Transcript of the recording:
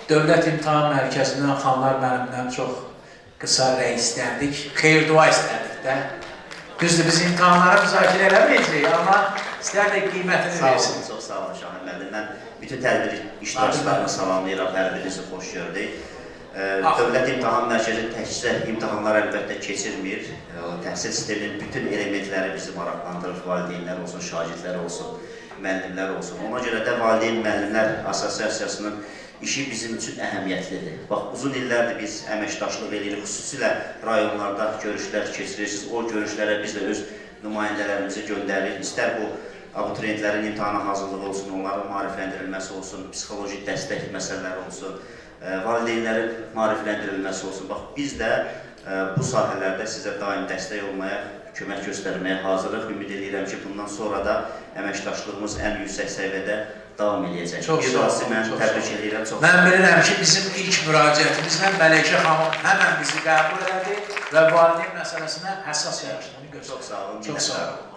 Dövlət İmtahan Mərkəzindən Xanlar müəllimdən çox qısa rəy istərdik, xeyir-dua istərdik də. Düzdür, biz imtahanları müzakirə eləməyəcəyik, amma istərdik qiymətini Sağ versin. olun, çox sağ olun Şahin müəllim. Mən bütün tədbir iştirakçılarını salamlayıram, hər birinizi xoş gördük. Dövlət İmtahan Mərkəzi təkcə imtahanlar əlbəttə keçirmir. Təhsil sisteminin bütün elementləri bizi maraqlandırır. Valideynlər olsun, şagirdlər olsun, müəllimlər olsun. Ona görə də Valideyn Müəllimlər Assosiasiyasının işi bizim üçün əhəmiyyətlidir. Bax, uzun illərdir biz əməkdaşlıq edirik, xüsusilə rayonlarda görüşlər keçirirsiniz. O görüşlərə biz də öz nümayəndələrimizi göndəririk. İstər bu abituriyentlərin imtahana hazırlığı olsun, onların maarifləndirilməsi olsun, psixoloji dəstək məsələləri olsun, valideynlərin maarifləndirilməsi olsun. Bax, biz də bu sahələrdə sizə daim dəstək olmaya, kömək göstərməyə hazırıq. Ümid edirəm ki, bundan sonra da əməkdaşlığımız ən yüksək səviyyədə davam eləyəcək. Çox Bir sağ daha olun, sizi mən çox təbrik sağ olun. edirəm. Çox Mən bilirəm ki, bizim ilk müraciətimizlə Mələkə xanım həmən bizi qəbul elədi və valideyn məsələsinə həssas yanaşdığını göstərdi. Çox sağ olun. Çox sağ olun.